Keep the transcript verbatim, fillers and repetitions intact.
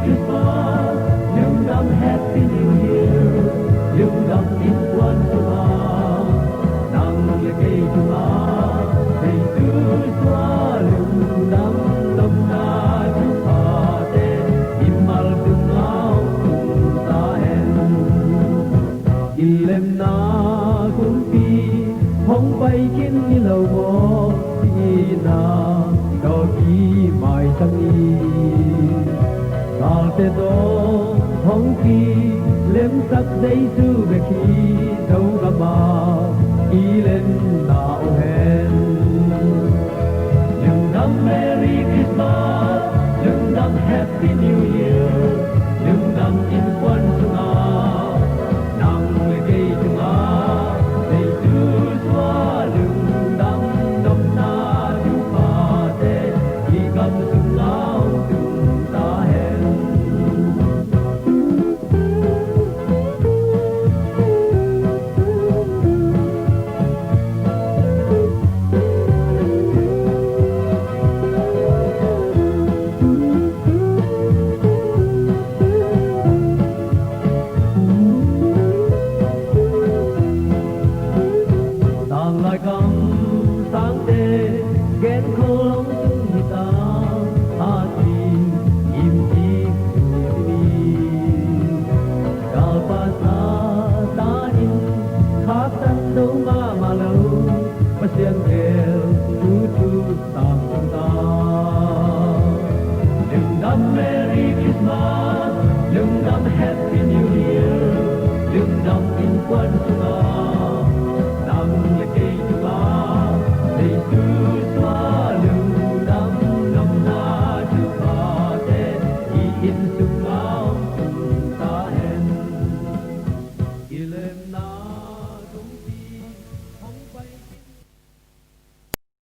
Christmas, lungdam Happy New Year, lungdam innkuan sungah, nang le kei tungah, Jesu sua lungdam, lungdam na thuphate, mimal tungah hong tung ta hen. Kilemna kumpi hong pai khin hi lo maw, cihna tawh kimaisang hi. Galte zong hong kilemsak Jesu bek hi, Zogam ah kilemna uh hen. Lungdam Merry Christmas, lungdam Happy New Year.